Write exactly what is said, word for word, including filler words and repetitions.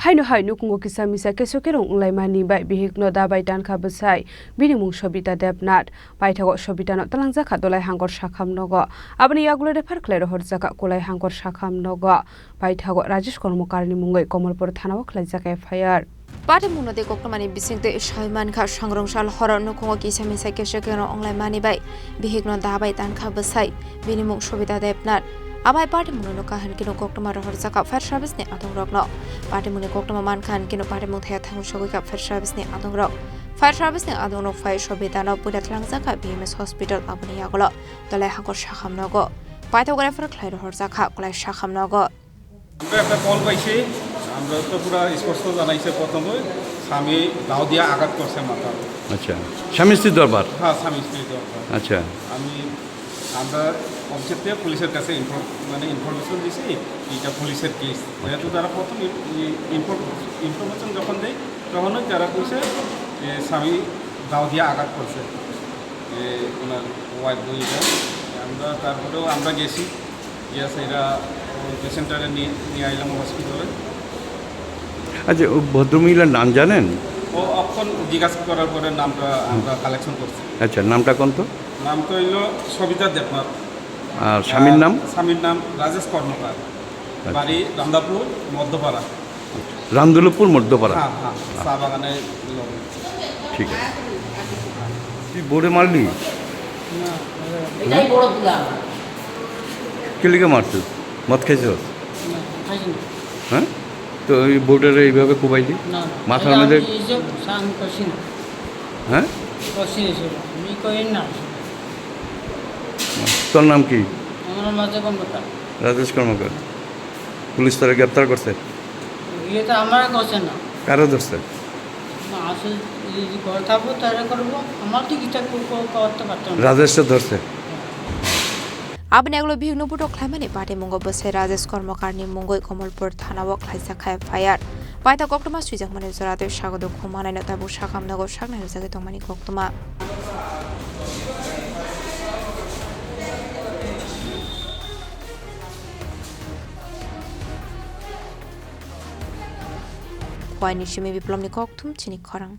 Haino hai nukhungo kisa misa keso kerong wnglaimani bai bihikno dabai tankha bwsai, bini mung Sobita Debnath. Paithago Sobitano twlangjakha Dolai Hangkor sakham nogo. Aboni yagulo refer khlai rohorjakha Kulai Hangkor sakham nogo. Paithago Rajesh Kormokarni mungwi Komolpur thanao khlaijak F I R. Patimungno tei koktwmani bisingtwi sawi mankha, sangrong sal horo nukhungo kisa misa keso kerong wnglaimani bai bihikno dabai tankha bwsai, bini mung Sobita Debnath. Abai patimungno nukha hwn khe koktwma rohorjakha fire service ni adongrokno. Patimungni koktwma mankha hwn khe patimung thaya thangwi sogwikha fire service ni adongrok. Fire service ni adongrok phai Sobitano puila twlangjakha B M S hospital, aboni yagulo Dolai Hangkor sakham nogo. Paithago refer khlai rohorjakha Kulai sakham nogo. আমরা একটা কল পাইছি, আমরা তো পুরা স্পষ্ট জানাইছে প্রথমে, স্বামী দাও দিয়া আঘাত করছে মাথা। আচ্ছা, স্বামী স্ত্রীর দরবার? হ্যাঁ, স্বামী স্ত্রীর দরবার। আচ্ছা। আমি, আমরা অফিসের থেকে পুলিশের কাছে ইনফর-, মানে ইনফরমেশন দিছি, এটা পুলিশের কেস। যেহেতু তারা প্রথম ইন-, ই-, ইনফর-, ইনফরমেশন যখন দেয়, তখনই তারা কইছে যে স্বামী দাও দিয়া আঘাত করছে, যে ওনার ওয়াইফ বইটা। আমরা তারপরেও আমরা গেছি, গিয়া সেটা পেশেন্টটারে নিয়ে, নিয়ে আইলাম হসপিটালে। আচ্ছা, ও ভদ্রমহিলার নাম জানেন? ও এখন জিজ্ঞাসা করার পরে নামটা আমরা কালেকশন করছি। আচ্ছা, নামটা কোন তো? নাম তো হইল সবিতা দেবনাথ। আর স্বামীর আর নাম? স্বামীর নাম রাজেশ কর্মকার। আচ্ছা। বাড়ি রামদাপুর মধ্যপাড়া। রামদুলপুর মধ্যপাড়া। হ্যাঁ, হ্যাঁ, চা বাগানের লগে। ঠিক আছে। তুই বোর্ডে মারলি? না, এটাই বড় তুলা আমার। কে লিগে মারছিস? মদ খাইছস? না, খাইছি না। হ্যাঁ? তো ওই বোর্ডের এইভাবে কোবাইলি? না, না, মাথার এটা মধ্যে আমি এই যে আমি করছি না। হ্যাঁ? করছি না, সেটা। আমি করি না। তোর নাম কি? আমার নাম রাজা কর্মকার। রাজেশ কর্মকার। পুলিশ তোরে গ্রেপ্তার করছে? ইয়ে তো আমার করছে না। কারে ধরছে? না, আসলে এই যে ঘরে থাকবো, তারা করবো। আমার তো কিছু কো-, কো-, করতে পারতাম না। রাজেশে ধরছে? হ্যাঁ। Aboni yagulo bihikno butok khlaimani patimungo bwsai Rajesh Kormokarni mungwi Komolpur thanao khlaijak kha F I R. Paita koktwma swijakmani jora tei sagodo khumanaino tabuk sakham nogo saknai rwjagwi tongmani koktwma. Khowai ni simi Biplomni kokthum chini khorang.